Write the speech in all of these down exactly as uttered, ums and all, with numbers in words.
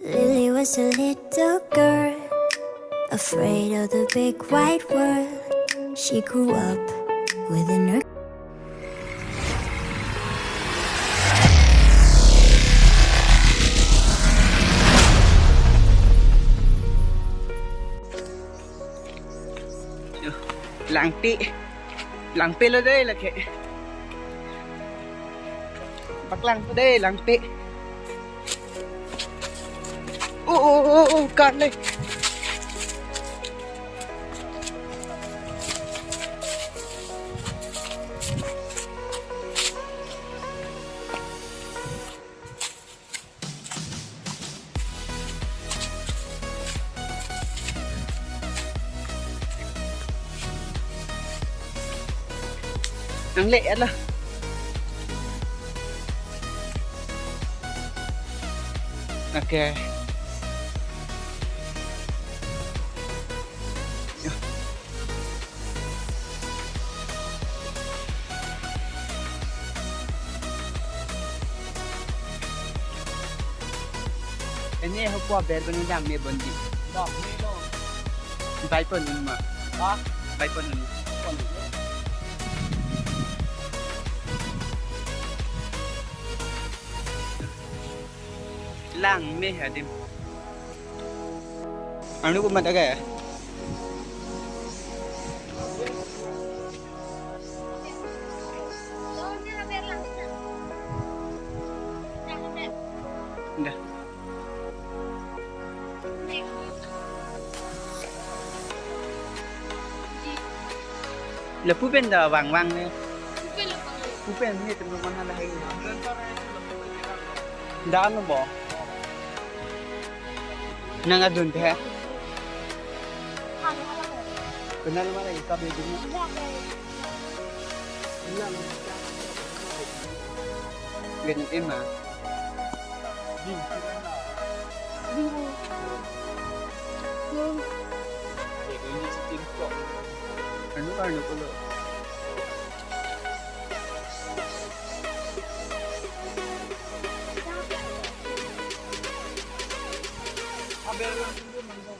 Lily was a little girl, afraid of the big wide world. She grew up within her. Yo, langpi. Langpi lo dei lake. Paklang po dei langpi. Oh, oh, oh, oh, kale. Nangle-et lo. Okay. Ini hapu aber ko ni dam me bondi. Dam me lo. Bai pon un ma. Ha? Bai pon un. Pon un. Lang me hadim. Anu ko mata kaya? Dah. Lapu pen da vangvang ne. Pu pen ne tum mana lahai. Da no bo. Nang adun the. Kenal mana ikap itu. Ganyan ma. Ano, ano ko lo?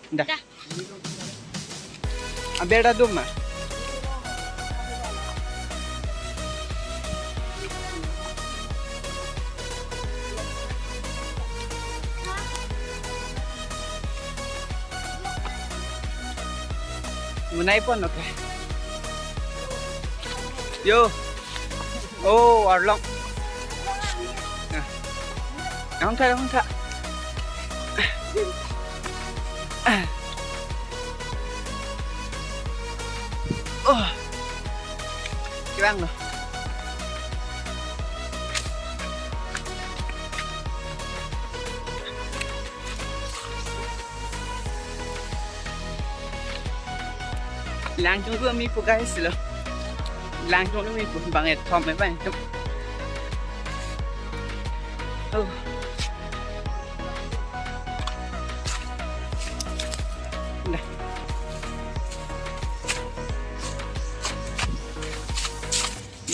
Dah. Aber ta dum ma? Menai pon, okay. Yo. Oh, arlong. Ah. Ang tha, ang tha. Oh. Kevang lo. Langchung tu ami pu guys lo. Langchung tu ami pu bang et thom me bang tu. Oh. Dah.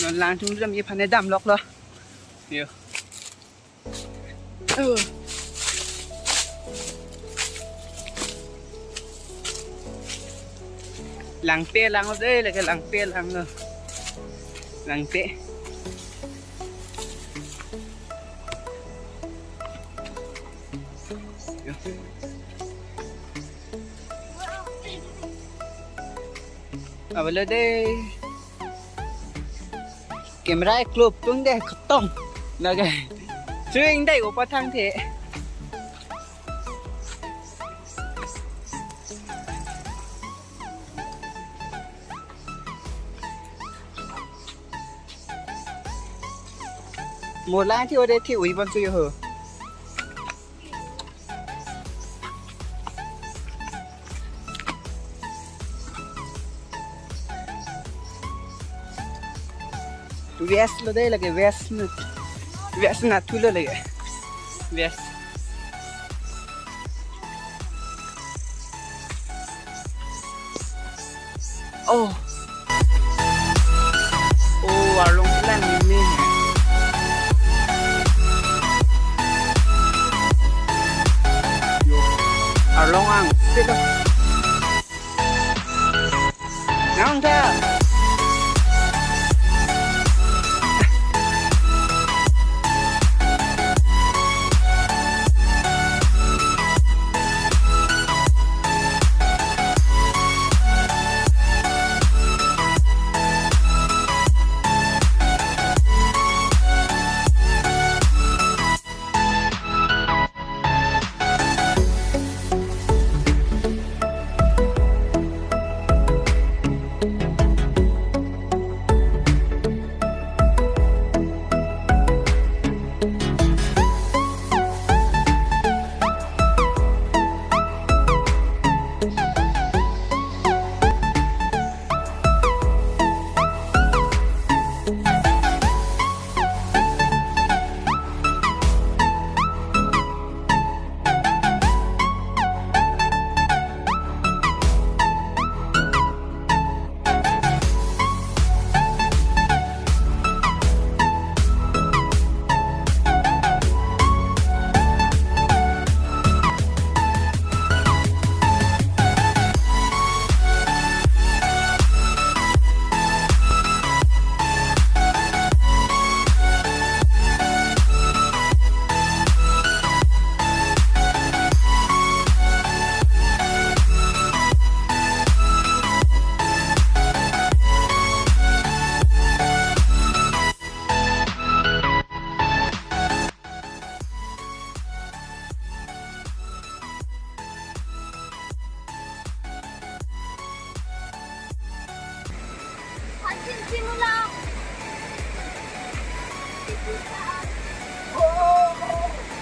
Non langchung tu ami phane damlok lo. Yo. Langpi lang dei, lake langpi lang lo. Langpi. Abalo dei. Camera klop tung dei khatam. Lake. Swing dei ko pathang the. Mo lang thi ode thi ui bon su yo ho. West lo dei lake, West na. West na thu lo lake. West. Oh. Oh, arlong lang ini. Tong ang. Silo. Nang ta.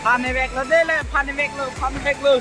Phan-i veklo dei le, phan-i veklo, phan-i veklo.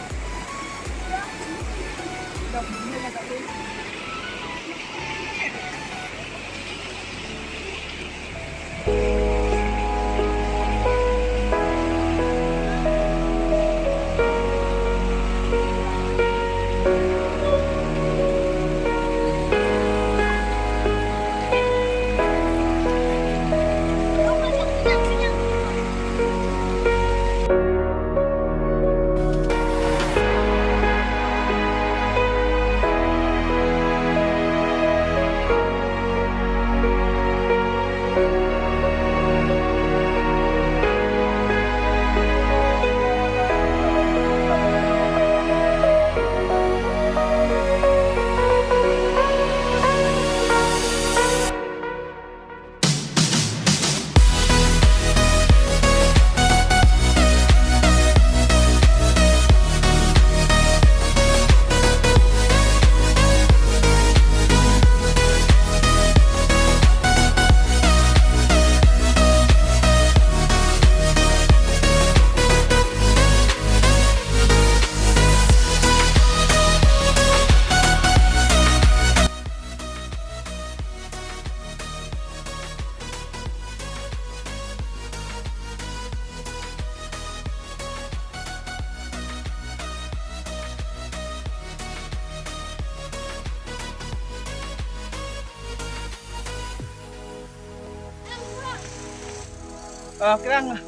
Oh, kerang.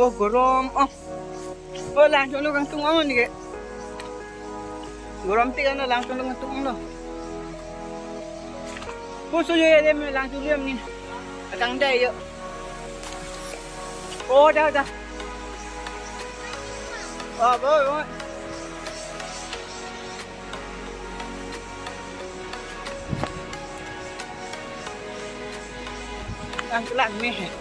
Oh, gorom. Oh. Oh, langcholo kangtung ong ni ke. Gorom tik ano langcholo kangtung ong lo. Pusu yo ya dem langcholo ya ni. Akang dai yo. Oh, dah, dah. Oh, boy, boy. Lang, lang nih.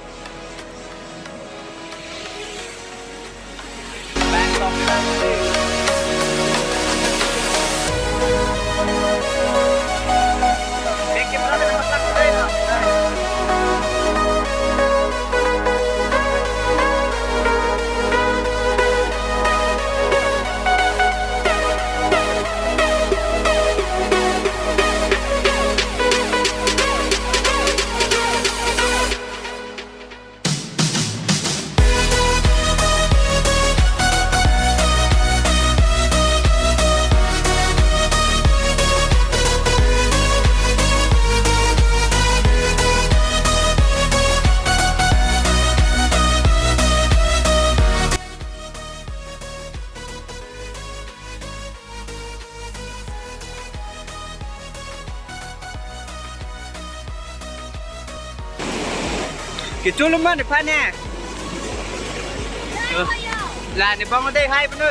Kecho lo ma nephan ne. Yo. La ne bang dei hai punu.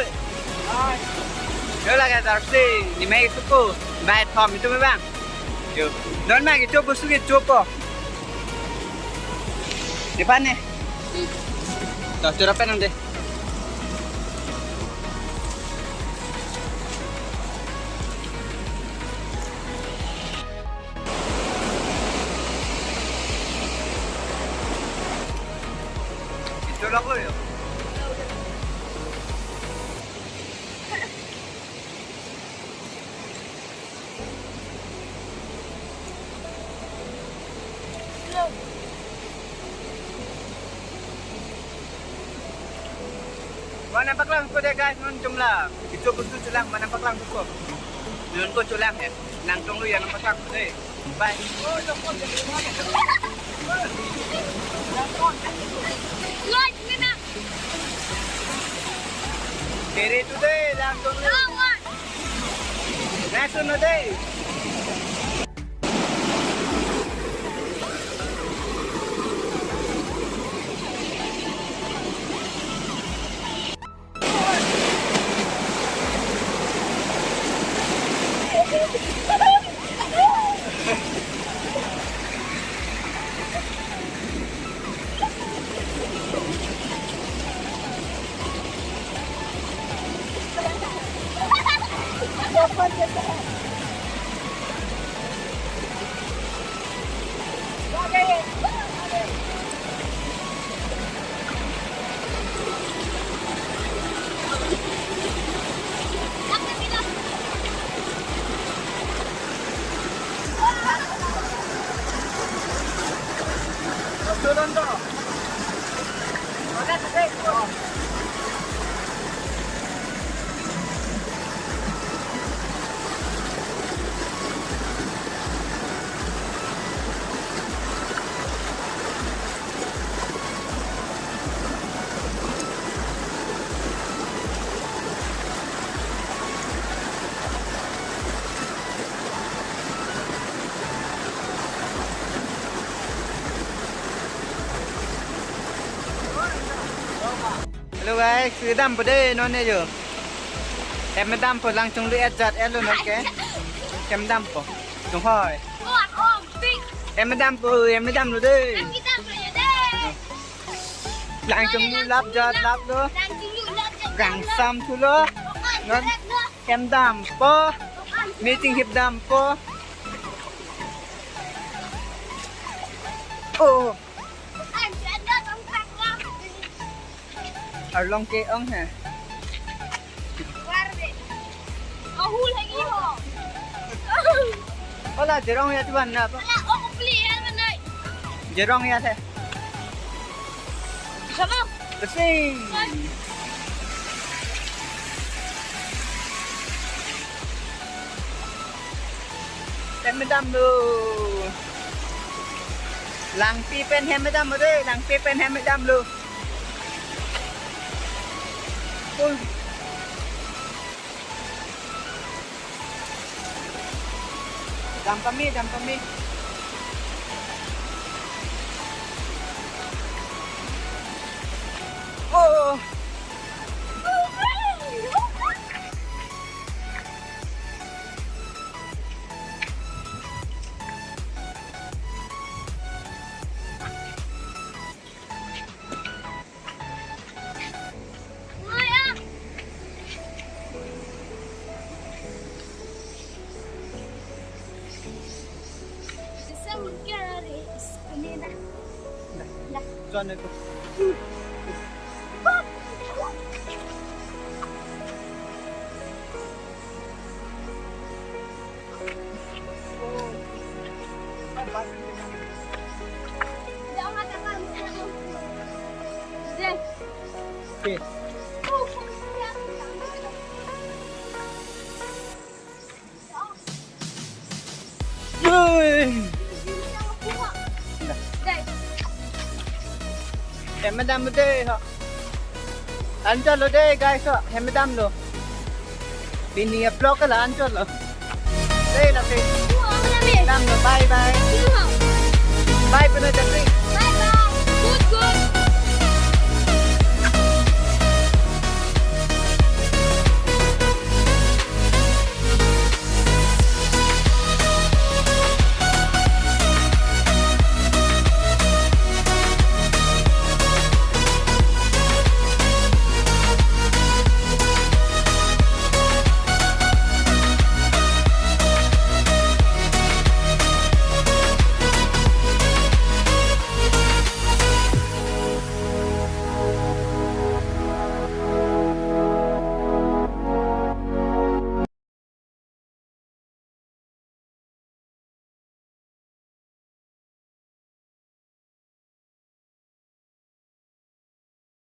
Yo la ka jar si ne mai suku. Bai thom itu me bang. Yo. Non ma kecho pusu kecho po. Nephan ne. To chura pen dei. Manam paklang ko dei guys, non chomla. Kecho pusu chelang, manam paklang ko. Non ko chelang he. Nang chonglu ya, nang paklang ko dei. Bye. Kiri tu dei, lang chonglu. Langsung na dei. Hello guys, kedampo dei non ne jo. Hem dampo, lang chonglu et jat et lo non ke. Hem dampo. Chonghoi. Oh, oh, pink. Hem dampo, hem damlo dei. Lang chonglu lap jat lap lo. Lang chonglu lap jat lap lo. Gangsam thulo. Oh, non. Lap lo. Hem dampo. Oh, meeting hip dampo. Oh. Arlong ke-ong ha. Ahul lagi ho. Hola, jerong ya tuan na apa? Hola, oh, beli ya mana? Jerong ya teh. Sama. Bersih. Hem damlo. Langpi pen hem damlo dei, langpi pen hem damlo. Ui. Dam kami, dam kami. Oh. John, ito. Okay. Ui. Hem damlo dei ho. Anchot lo dei guys ho, hem damlo. Pini a-vlog ke la-anchot lo. Dei la pe. Damlo, bye bye. Bye punu jatri.